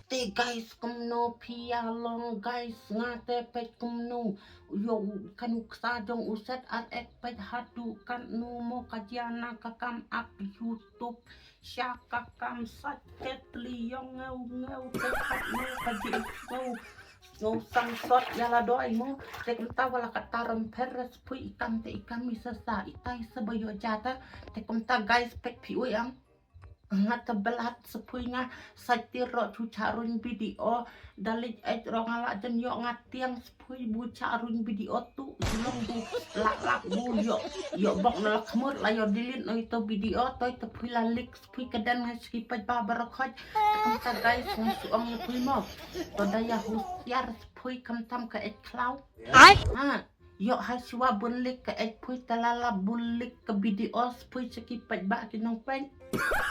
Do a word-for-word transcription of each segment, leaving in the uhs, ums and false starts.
Te guys, kumno phi ïa long guys, nga te peit kumno. Ïoh kano ksa jong u set ar ek peit haduh katno mo ka jia na ka kam app YouTube. Sha ka kam sait ket li ïong ngew ngew te katno ka jingkhew. Sngewsang sot ïa la doi mo. Te kumta wat la katta ram pher re sphui i kam te i kam i sa sa i tai sa ba ïoh jia ta. Te kumta guys peit phi u ïang. Nga te blat sphui nga sait tir ro chu cha ruin video. Da leit eit ro nga la jan ïoh nga tiang sphui bu cha ruin video tu. Long bu lak lak bu ïoh ïoh bok na la khmut la ïoh delete no ito video toi te phui la lik sphui ka dan nga skhipait ba barokhot. Te kumta guys nga suang ïa phui mo. To da ïa husiar sphui khamtam ka eit khlaw. Ai. Ha. Ïoh ha shuwa bun lik ka eit phui te la la bun lik ka video sphui skhipait ba ki nongpeit.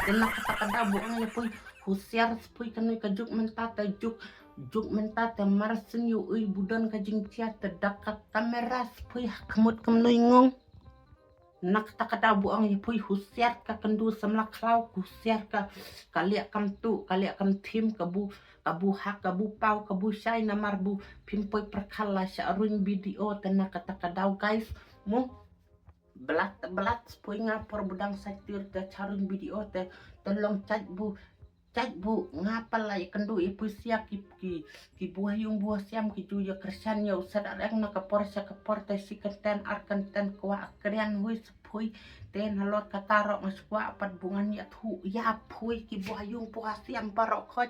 Te na kata ka daw bu ong ïa phui husiar sphui kane ka juk mynta te juk juk mynta te mar syn ïoh ui bu don ka jingtia te da ka kamera sphui ha khmut kumno i ngong. Na kata ka daw bu ong ïa phui husiar ka kyndu samla khlaw husiar ka ka liak kam tu ka liak kam thim ka bu ka bu hak ka bu paw ka bu shai namar bu phim poi pyrkhal la sha ruin video te na kata ka daw guys mo. Blat blat sphui nga por budang sait tir te cha ruin video te te long chait bu chait bu nga pala ïa kyndu ïa pui sia ki ki ki buh yung buh siam ki ju ïa kyrshan ïa u set ar eng na ka por sha ka por te shi kynten ar kynten kwah krian hui sphui. Te na lor kata ro nga skwah pat bu ngan ïa thu ïa phui ki buh yung buh siam barokhot.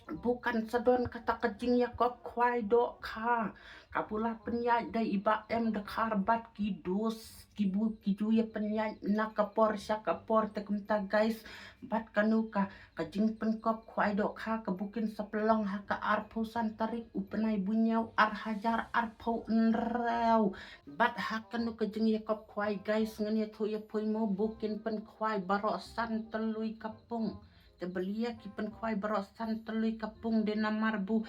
Bukan sadon kata ka jingïakop khwai dohkha ka bu la pynïaid da i ba em da khar bad ki dos ki bu ki ju ïa pynïaid na ka por sha ka por te kumta guys. Bad kano ka ka jingpynkop khwai dohkha ka bu kin sa pynlong ha ka arphew san tarik u bnai bu ñiew ar hajar arphew hynriew. Bad ha kano ka jingïakop khwai guys ngan ïathuh ïa phi mo bu kin pynkhwai baroh san tylli ka pung. Te ba lia ki pynkhwai baroh san tylli ka pung de namar bu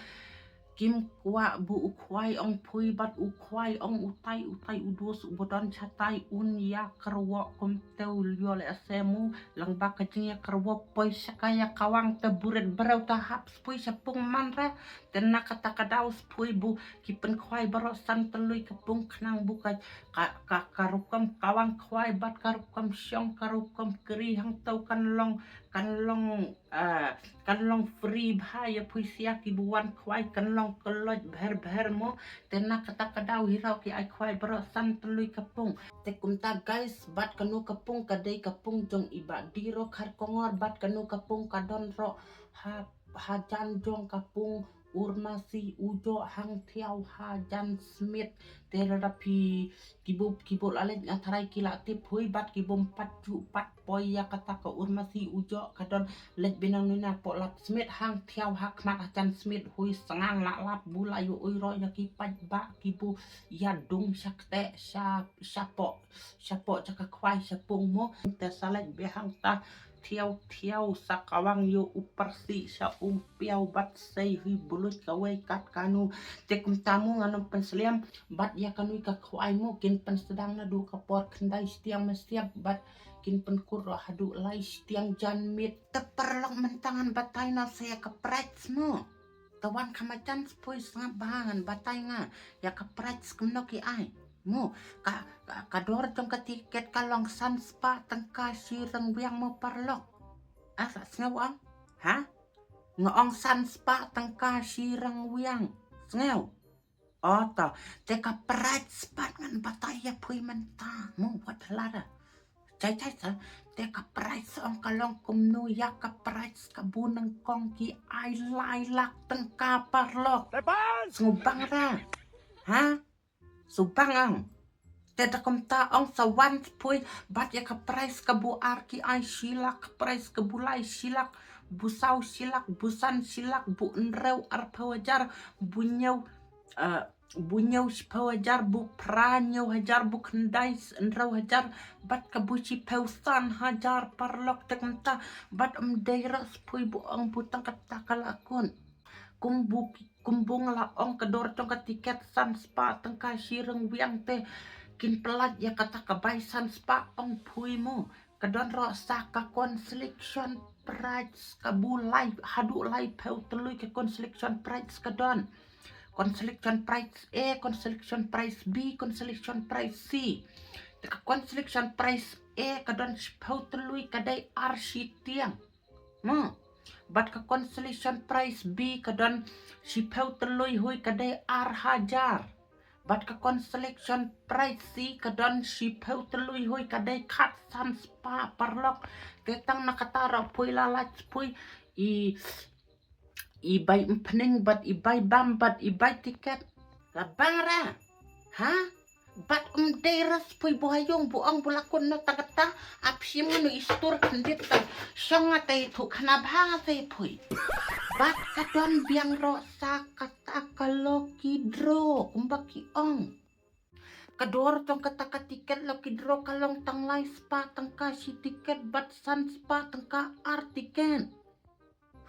kim kwah bu u khwai ong phui bad u khwai ong utai utai u dos u ba don shatai un ïa kyrwoh kumte u lio le ase mo. Lang ba ka jingïakyrwoh poi sha ka ïa kawang te buret breu te hap sphui sha pung man re. Te na kata ka daw sphui bu ki pynkhwai baroh san tylli ka pung khnang bu ka ka ka rukom kawang khwai bad ka rukom shong ka rukom kri hangto kan long kan long kan long free bha ïa phuisia ki bu wan khwai kan long kloi bher bher mo. Te na kata ka daw hi ro ki ai khwai baroh san tylli ka pung. Te kumta guys bad kano ka pung ka dei ka pung jong i ba di ro khar kongor bad kano ka pung ka don ro ha hajan jong ka pung Urmasi Ujoh hang thiaw hajan Smit. Te lada phi ki bu ki bu la leit nga tharai ki la tip hui bad ki bym pat ju pat poi ïa kata ka Urmasi Ujoh ka don leit binang nuna po lap Smit hang thiaw ha khmat hajan Smit hui sngang la lap bu la yu ui ro ïa ki pat ba ki bu ïa dung sha kte sha sha po sha po sha ka khwai sha pung mo. Te sa leit be hang ta thiaw thiaw sa kawang ïa u parsi sha um piaw bad sei hui bulut kawei kat kanu. Te kumta mo ngan ym pynslem bad ïa kanu ka khwai mo kin pynsdang naduh ka por khyndai shitiang mynstep bad kin pynkut ro haduh lai shitiang janmiet. Te paralok mynta ngan batai na sa ïa ka price mo. Te wan kham jan sphoi sngap ba ngan batai nga ïa ka price kumno ki ai. Mo ka ka dor jong ka tiket ka long san spah tyngka shi ryngwiang mo paralok. Ah sa sngew ong ha? Nga ong san spah tyngka shi ryngwiang. Sngew. Ota te ka price pat ngan batai ïa phi mynta mo wat lada. Chai chai sa te ka price ong ka long kumno ïa ka price ka bu nyngkong ki ai lai lak tyngka paralok. Sngewbang ra ha? Sngewbang ong. Te da kumta ong sa wan sphoi bad ïa ka price ka bu ar ki ai shi lak ka price ka bu lai shi lak bu saw shi lak bu san shi lak bu hynriew arphew hajar bu hynñiew bu hynñiew shiphew hajar bu phra hynñiew hajar bu khyndai hynriew hajar bad ka bu shiphew san hajar paralok te kumta bad ym dei ra sphoi bu ong bu tang kata ka la kun. Kum bu kum bu nga la ong ka dor jong ka tiket san spah tyngka shi ryngwiang te kin pyllait ïa kata ka bai san spah ong phui mo. Ka don ruh sa ka consolation prize ka bu lai, haduh lai phew tylli ka consolation prize ka don. Consolation prize A, consolation prize B, consolation prize C. Te ka consolation prize A ka don shiphew tylli, ka dei ar shitiang. Hmm. Bad ka consolation prize B ka don shiphew tylli hoi, ka dei ar hajar. Bad ka consolation prize C ka don shiphew tylli hoi, ka dei khatsan spah paralok. Te tang na kata ruh poi la lait poi i, i bai mpning bad i bai bam bad i bai tiket. La bang ra. Ha? Bad um dei ra spoi bu ha ïung bu ong bu la kut na ta kata, ap shim nu i stur khndit ta. Shong nga tai thu khana bha nga sai poi. Bad ka don biang ruh sa kata ka lucky draw kumba ki ong. Ka dor tong kata ka tiket lucky draw ka long tang lai spah tangka shi tiket bad san spah tangka ar tiket.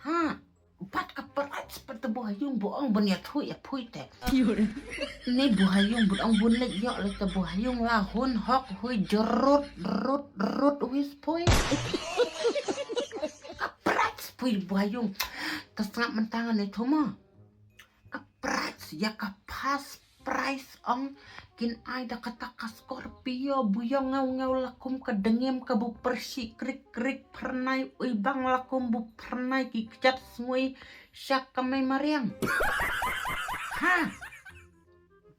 Ha, bad ka prize pat te bu ha ïung bu ong bun ïa thui ïa phui te. Ni bu ha ïung bu ong bun lek ïoh lek te bu ha ïung la hun hok hui jerut rut rut wis phui. Ka prize phui bu ha ïung. Ta sngap mentang ne thuma. Ka prize ïa ka first prize ong kin ai da kata ka Scorpio bu ïong ngew ngew la kum ka dengem ka bu persi krik krik pernai ui bang la kum bu pernai ki kjat sngui sha ka mai mariang. Ha.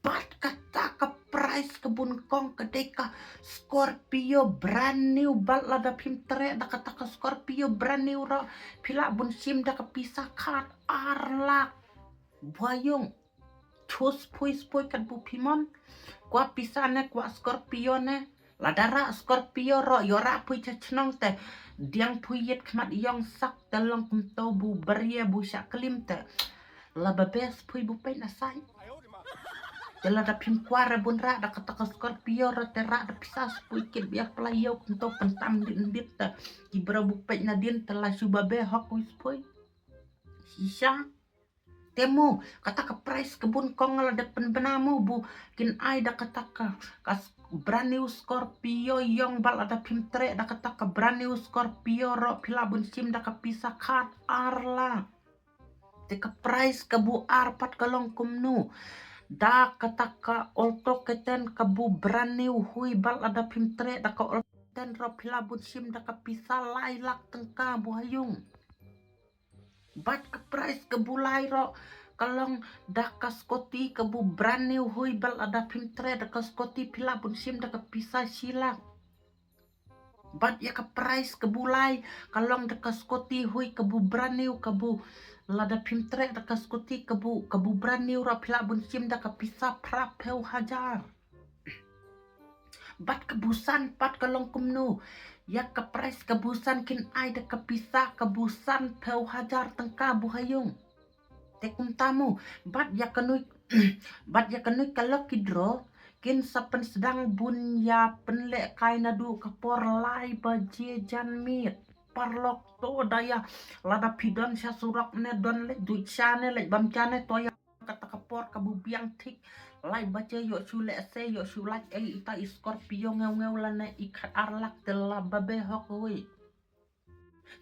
Bad kata ka prize ka bun kong ka dei ka Scorpio brand new bad lada phim treh da kata ka Scorpio brand new ruh phi lah bun shim da ka pisa khat ar lak. Bu ha ïung. Chus phui spoi kat bu phi mon. Kwah pisa ne kwah Scorpio ne. Lada rah Scorpio ruh ïoh rah phui cha chnong te. Diang phui ïit khmat ïong sak te long kumto bu beria bu shah klim te. La ba bes phui bu peit na sai. Te lada phim kwah ra bun rah da kata ka Scorpio ruh te rah da pisa spoi kit biar pla ïoh kumto pentam dit dit te. Ki bra bu peit na din te la shu ba be hok wis phui. Shisha. Te mo, kata ka prize ka bun kong lada pynbna mo bu kin ai da kata ka, ka s-, brand new Scorpio ïong bad lada phim treh da kata ka brand new Scorpio ruh phi lah bun shim da ka pisa khat ar lak. Te ka prize ka bu ar pat ka long kumno. Da kata ka Alto K ten ka bu brand new hui bad lada phim treh da ka Alto K ten ruh phi lah bun shim da ka pisa lai lak tyngka bu ha ïung. Bad ka prize ka bu lai ruh ka long da ka scooty ka bu brand new hui bad lada phim treh da ka scooty phi lah bun shim da ka pisa shi lak. Bad ïa ka prize ka bu lai ka long da ka scooty hui ka bu brand new ka bu lada phim treh da ka scooty ka bu, ka bu brand new ruh phi lah bun shim da ka pisa phra phew hajar. Bad ka bu san pat ka long kumno. Ïa ka prize ka bu san kin ai da ka pisa ka bu san phew hajar tyngka bu ha ïung. Te kumta mo, bad ïa kano, bad ïa kano ka lucky draw kin sa pynsdang bun ïa pynlehkai naduh ka por lai baje janmiet. Paralok to da ïa lada phi don sha surok ne don leit duh sha ne leit bam sha ne to ïa kata ka por ka bu biang thik. Lai baje ïoh shu leh se ïoh shu lait ei ita i Scorpio ngew ngew lane i khat ar lak te la ba be hok hui.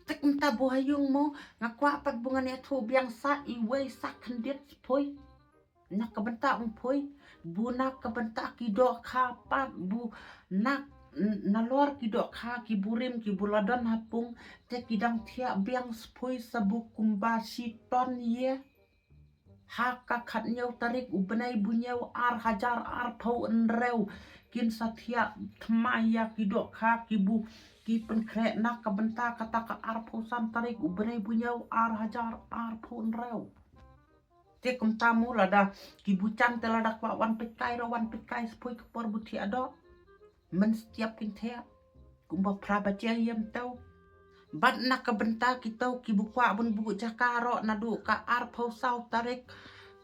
Te kumta bu ha ïung mo, nga kwah pat bu ngan ïathuh biang sa iwei sa khyndiat poi. Na ka bynta ong poi, bu na ka bynta ki dohkha pat bu na, nalor ki dohkha ki burim ki bu la don ha pung, te ki dang thiah biang spoi sa bu kumba shi ton ïa. Ha ka khathynñiew tarik u bnai bu hynñiew ar hajar arphew hynriew kin sa thiah thymmai ïa ki dohkha ki bu ki pynkhreh na ka bynta kata ka arphew san tarik u bnai bu hynñiew ar hajar arphew hynriew. Te kumta mo lada ki bu chan te lada kwah wan peit kai ruh wan peit kai spoi ka por bu thiah doh. Mynstep kin thiah kumba phra baje ïa mynta. Bad na ka bynta kito ki bu kwah bun buh jaka ruh naduh ka arphew saw tarik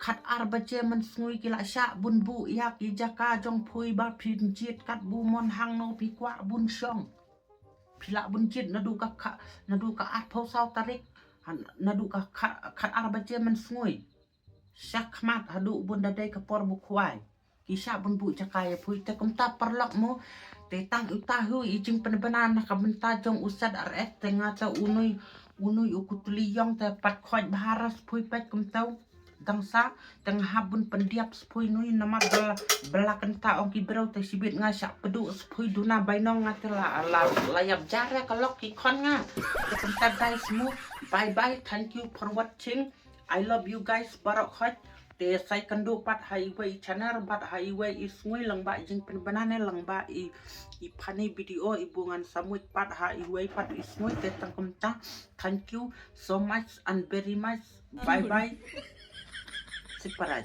khat ar baje mynsngi ki la shah bun buh ïa ki jaka jong phi ba phin jied kat bu mon hangno phi kwah bun shong. Phi lah bun jied naduh ka kha, naduh ka arphew saw tarik, ha, naduh ka kha, khat ar baje mynsngi. Shakhmat haduh bun da dei ka por bu khwai. I shah bun buh jaka ïa phi te kumta paralok mo. Te tang uta hi i jingpynbna na ka bynta jong u set R S te nga te u nui u nui u kutli ïong te pat khoit bha ra sphoi peit kumta. Dang sa te nga hap bun pyndiap sphoi nui namar bala bala kynta ong ki briew te shibit nga shah pduh sphoi duna bainong nga te la la la ïap jare ka lok ki khon nga. Te kumta guys mo. Bye bye, thank you for watching. I love you guys baroh khoit. Te sa ïakynduh pat ha iwei i channel bad ha iwei i sngi lyngba i jingpynbna ne lyngba i i funny video i bu ngan sa mut pat ha iwei pat i sngi te tang kumta. Thank you so much and very much. Bye bye. Sik parai.